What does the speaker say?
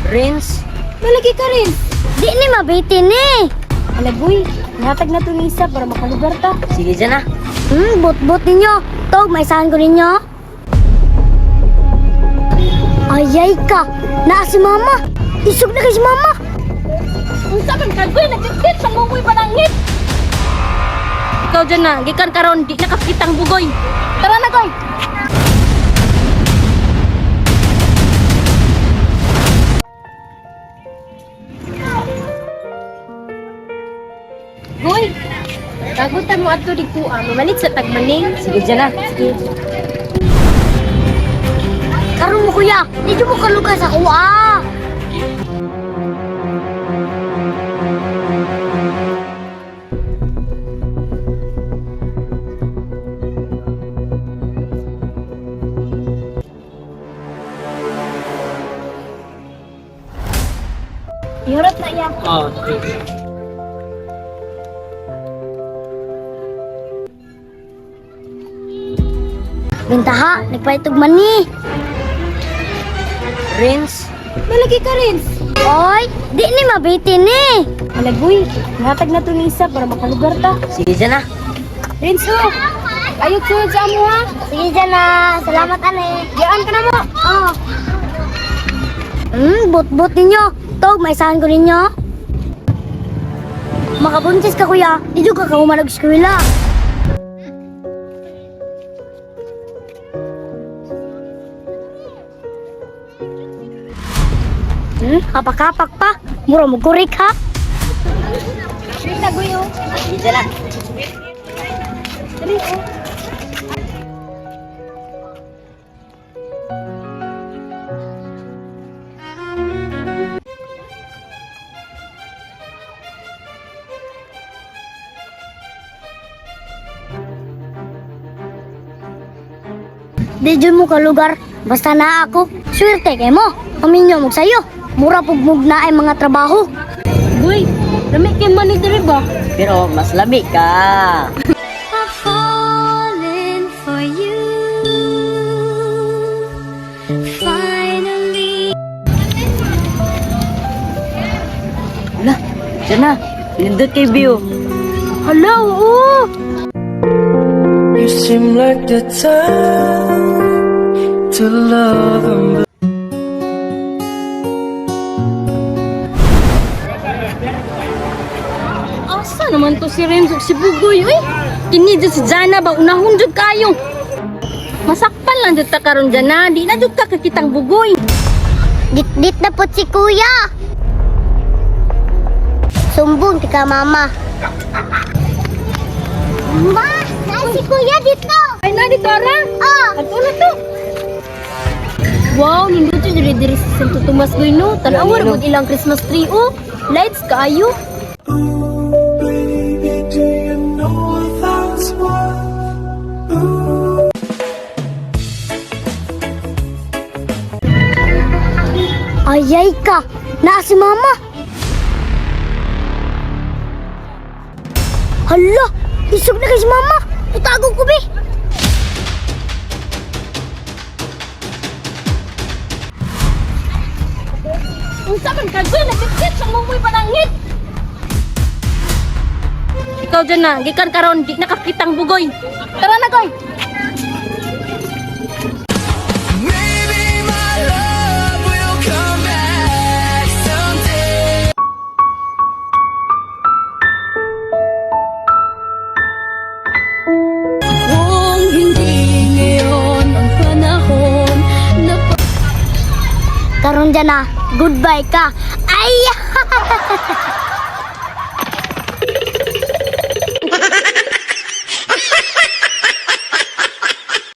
Renz, Malagi ka rin. Di ni mabiti ni. Alagoy, nahatag na to ni isa para makalugar ta. Sige dyan na. But-but ninyo. Tog, may isahan ko ninyo. Ayay ka. Naa si mama. Isog na kay si mama. Unsa man ka, Goy? Nagdikit sa mumoy panangit. Ikaw dyan na, gikan karon di nakakitang bugoy. Tara na, Goy. Goy, tagutan mo ato dito ah. Mamalit sa tagmaning. Sige dyan na. Sige. Karon mo kuya, di mo kalugar sa kuha. Ihurot na iya. Oh, sige. Bintaha, nagpaitog man ni. Renz, Malagi ka rin. Oy, di ni mabiti ni. Alagoy, nahatag na to ni isa para makalugar ta. Sige dyan na. Renzo, ayok sunod sa amo ha. Sige dyan na. Salamat ane. Diyan ka na mo. Oh. But-but ninyo. Tog, may isahan ko ninyo. Makabuntis ka kuya, di jud ka kahuman og eskwela. Kapak-kapak pa. Mura mo kurik ha. Dali na, Goy, oh. Sige dyan na. Dali, oh. Di jud mo kalugar. Basta na ako. Swerte kay mo. Paminyo mo sayo. Mura pug mugna ay mga trabaho. Goy, lami kay man ni diri ba? Pero mas lami ka. I've fallen for you. Finally. Hala, dyan na. Nindot kay Bio. Hala, oo. You seem like the time to love and Asa naman to si Renzo ug si Bugoy, uy? Kini jud si Jana ba unahon jud kayo. Masakpan lang jud ta karon Jana, di na jud ka kakitang Bugoy. Dit-dit na po si kuya. Sumbong ti ka mama. Ma, na si kuya dito. Ay na dito ara. Oh, Ato na to. Wow, nindot jud diri diri sa Santo Tomas Goy no. Tan-awa ra gud ilang Christmas tree oh. Lights kaayo. Ooh, baby, do you know that's what? Ooh. Ayay ka. Na si mama. Hala, isog na kay si mama. Itago ko be. Unsa man ka Goy, nagdikit sa mumoy panangit. Ikaw dyan na, gikan karon di nakakitang bugoy. Tara na, Goy. Maybe my love will come back someday. Kung hindi ngayon ang panahon na Karon dyan na, goodbye ka. Ay!